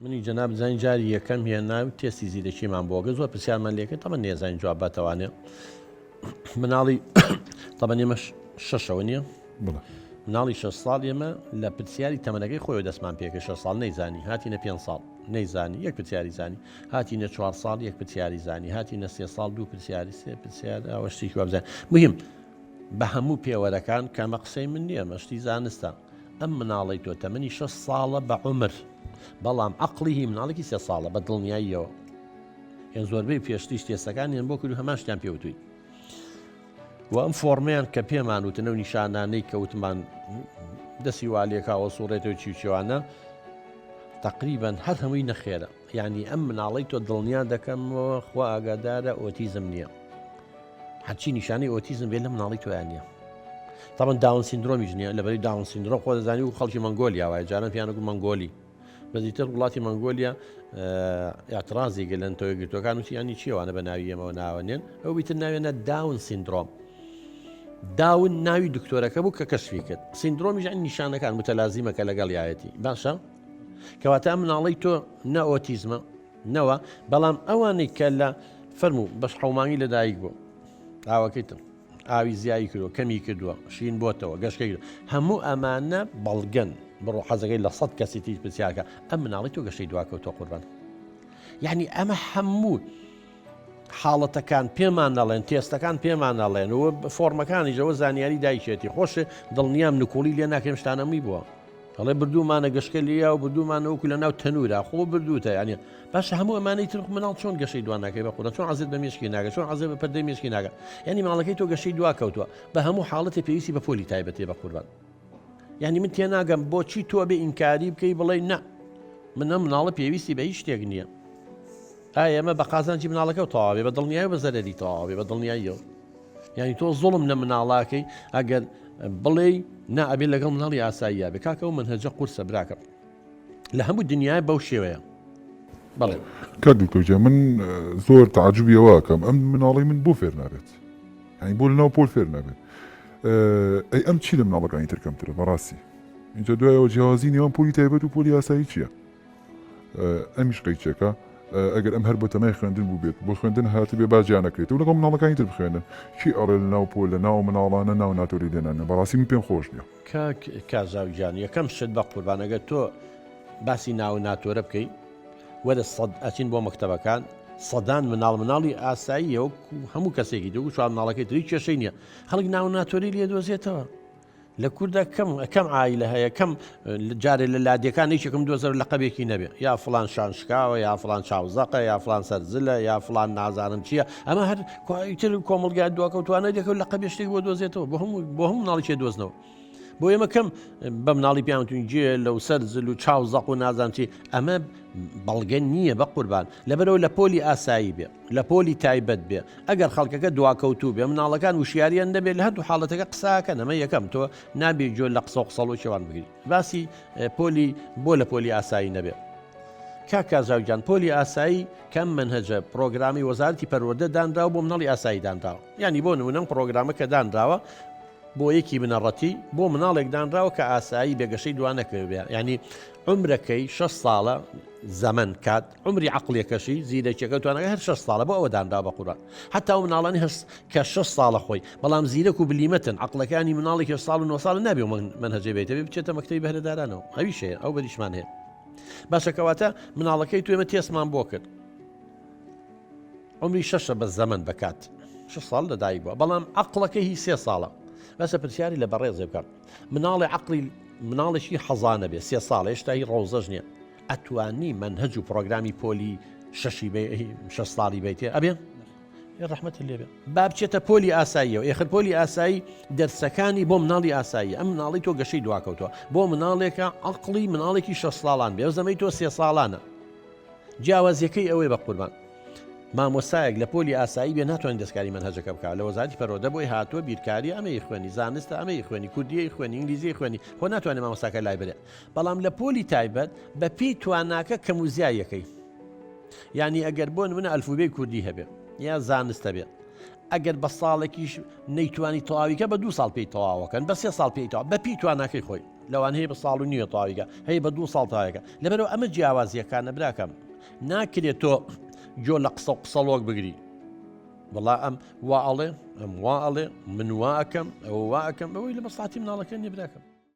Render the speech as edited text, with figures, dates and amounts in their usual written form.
منی جەنابت زانی جاری یەکەم هێنا و تێستی زیرەکیمان بۆ گە زۆر پرسیارمان لێکرد تەمە نێزانین جواب باتەوانێ مناڵی تەمەن ئێمە شەشەوە نییە مناڵی شە ساڵ ئێمە لە پرسیاری تەمەنەکەی خۆی دەستمان پێکە شە ساڵ نەیزانی هاتینە پێ ساڵ نەیزانی یەک پرسیاری زانی هاتینە چوار ساڵ یەک پرسیاری زانی هاتینە سێ ساڵ دوو پرسیاری سێ پرسیار ئەوە شتێکی وابزان مهم بە هەموو پێوەرەکان کامە قسەی من نییە مەشتی زانستە ئەم مناڵەی تۆ تەمەنی شەش ساڵە بە عومر بەڵام عەقڵی هی مناڵێکی سێ ساڵە بە دڵنیاییەوە یان زۆربەی پێشتریش تێستەکانیان بۆ کرد و هەمان شتیان پێوتوین و ئەم فۆرمیان کە پێمان وتن و نیشانانەی کەوتمان دەسی والێکاوە سوڕێتەوە چیچوانە تقریبان هەر هەمووی نەخێرە یعنی ئەم مناڵی تۆ دڵنیا دەکەمەوە خوا ئاگادارە ئۆتیزم نییە هەرچی نیشانەی ئۆتیزم بێت لە مناڵی تۆیان نییە تاوان داون سیندرۆمیش نییە لەبەری داون سیندرۆم خۆ دەزانی و خەڵکی مەنگۆلیا وایە جاران پیانەگو مەنگۆلی بەزیتر وڵاتی مەنگۆلیا اعترازی گەلەن تۆی گرتوەکان وتی ینی چیوانە بە ناوی ئێمەوە ناوەنێن ئەو بیتر ناوێنە داون سیندرۆم داون ناوی دکتۆرەکە بوو کە کەشفی کرد سیندرۆمیش نیشانەکان متەلازیمەکە لەگەڵ یایەتی باشە کەواتە مناڵی تۆ نە ئۆتیزمە نەوە بەڵام ئەوانەی کە لە فەرموو بەش حەومانگی لەدایک بوو ئاوەکەی تر ئاوی زیایی کردووە کەمی کردووە شین بۆتەوە گەشکەی هەموو ئەمانە بەڵگەن بڕۆ حەزەکەی لە سەد کەسی تیش پرسیارکە ئەم مناڵی تۆ گەشەی دواکەوتۆ قوربان یعنی ئەمە هەموو حاڵەتەکان پێمان نەڵێن تێستەکان پێمان نەڵێن و فۆرمەکانیشەوە زانیاری دایکێتی خۆشێ دڵنیام نکوڵی لێ ناکەم شتانەمی بووە ئەڵێ بردوومانە گەشکە لیا و بردوومانە وەکو لە ناو تەنورا خۆ بردووتە یانە باشە هەموو ئەمانەی تر مناڵ چۆن گەشەی دوا ناکەی بە قورە چۆن عزیت بە مێشکی ناگە چۆن عزیت بە پەردەی مێشکی ناگە یعنی ماڵەکەی تۆ گەشەی دوا کەوتووە بە هەموو حاڵەتی پێویستی بە پۆلی تایبەتێ بە قوربان یعنی من تێناگەم بۆچی تۆ بێ ئینکاری بکەی بڵێ نە من ئەم مناڵە پێویستی بە هیچ شتێک نییە ئایا ئەمە بە قازانجی مناڵەکە و تەواوێ بە دڵنیایی بە زەرەری تەواوێ بە دڵنیاییەوە یعنی تۆ زوڵم لە مناڵاکەی ئەگەر بڵێی نا ئەبێ لەگەڵ مناڵی ئاساییە بێ کاکە ئەو منهەجە قورسە براکەم لە هەموو دنیای بەو شێوەیە بەڵێ. کاک دکتۆر گیان من زۆر تەعەجوبی ئەوە ئەکەم ئەم مناڵەی من بۆ فێر نابێت یانی بۆ لەناو پۆل فێر نابێت ئەی ئەم چی لە مناڵەکانی تر کەمترە بەڕاستی اینجا دوایەوە جیاوازی نێوان پۆلی تایبەت و پۆلی ئاسایی چییە ئەمیش قەیچێکە ئەگەر ئەم هەر بۆ تەمای خوێندن بووبێت بۆ خوێندن هاتبێ با جیا نەکرێتەوە لەگەڵ مناڵەکانی تر بخوێنن کی ئەڵێ لەناو پۆل لەناو مناڵانە ناو ناتۆری لێنانە بەڕاستی من پێم خۆش نییە. کاک کازاو گیان یەکەم شت بەقوربان ئەگەر تۆ باسی ناو ناتۆرە بکەی وەرە سەد ئەچین بۆ مەکتەبەکان سەدان مناڵ مناڵی ئاساییە وەکو هەموو کەسێکی دوو چوار مناڵەکەی تری کێشەی نییە خەڵک ناو ناتۆری لێ دۆزێتەوە لە کووردا کەم کەم عیلە هەیە کەم جارێ لە لادیەکان یەکێکم دۆزەر لە قەبێکی نەبێ یا فلان شان شکاوە یا فلان چاوزەقە یا فلان سەرزلە یا فلان نازانم چییە ئەمە هەر تر کۆمەلگای دواکەوتوانە دەکەوت لە قەبێ شتێک بۆ دۆزێتەوە بۆ هەموو بۆ هەموو مناڵی چێ دۆزنەوە بۆ ئێمە کەم بە مناڵی پیاوتون جێ لەو سەر زل و چاو زەق و نازان چی ئەمە بەڵگە نییە بە قوربان لەبەرەوە لە پۆلی ئاسایی بێ لە پۆلی تایبەت بێ ئەگەر خەڵکەکە دواکەوتوو بێ مناڵەکان وشیاریان نەبێت لە هەردوو حاڵەتەکە قساکەن ئەمە یەکەم تۆ نابێ جۆ لە قسە و قسەڵۆکیوان بگری باسی پۆلی بۆ لە پۆلی ئاسایی نەبێ کاک کازاو گیان پۆلی ئاسایی کەم منهجە پرۆگرامی وەزارەتی پەروەردە دانراوە بۆ مناڵی ئاسایی دانراوە یعنی بۆ نمونەم پرۆگرامە کە دانراوە بۆ یەکی بنەڕەتی بۆ مناڵێک دانراوە کە ئاسایی بێگەشەی دوا نەکردێ ینی عمرەکەی 6 ساڵە زەمەن کات عمری عقلەکەشی زیرەکیەکە توانەکە هەر 6 ساڵە بۆ ئەوە دانرا بە قوربان حتا و مناڵانی هەست کە 6 ساڵە خۆی بەڵام زیرەک و بلیمەتن عقلەکانی مناڵێکی ساڵ و 9 ساڵ نابێ منهجێ بێتە بچێتە مەکتەبی بەهرەدارانەوە ئەویش هەیە ئەو بەریشمان هەیە باشە کەواتە مناڵەکەی تو ئێمە تێسمان بۆ کرد عمری شەشە بە زەمن بکات شە ساڵ لەدایک بووە بەڵام عقلەکە هی سێ ساڵە بەسە پرسیاری لە بەڕێزێ بکەم مناڵی عقلی مناڵێکی حەزانە بێ سێ ساڵ هێشتا هی ڕەوزەش نییە ئەتوانی منهج و پرۆگرامی پۆلی شەشی شە ساڵی بیتێ ئەبێ ڕەحمەتت لێ بێ با بچێتە پۆلی ئاساییەوە ئێخر پۆلی ئاسایی دەرسەکانی بۆ مناڵی ئاسایی ئەم مناڵی تۆ گەشەی دواکەوتووە بۆ مناڵێکە عقلی مناڵێکی شە ساڵان بێ زەمەی تۆ سێ ساڵانە جیاوازیەکەی ئەوەی بە قوربان مامۆسایەک لە پۆلی ئاسایی بێ ناتوانین دەستکاری منهەجەکە بکە لە وەزارەتی پەروەردە بۆی هاتووە بیرکاری ئەمەی خوێنی زانستە ئەمەی خوێنی کوردیی خوێنی ئینگلیزی خوێنی خۆ ناتوانێت مامۆستاکە لای بەرێ بەڵام لە پۆلی تایبەت بە پێی تواناکە کەم و زیایەکەی یانی ئەگەر بۆ نمونە ئەلفوبێی کوردی هەبێ یا زانست هەبێ. ئەگەر بە ساڵێکیش نەیتوانی تەواویکە بە دوو ساڵ پێی تەواوەکەن بە سێ ساڵ پێی تەواو بە پێی تواناکەی خۆی لەوان هەیە بە ساڵ و نیوە تەواویکە هەیە بە دوو ساڵ تەواویکە لەبەرەوە ئەمە جیاوازیەکانە براکەم ناکرێت تۆ گۆ لە قسە و قسەڵۆک بگری وەڵا ئەم وا ئەڵێ ئەم وا ئەڵێ من وا ئەکەم ئەوە وا ئەکەم ئەوەی لە مەسڵاتی مناڵەکە نیە براکەم.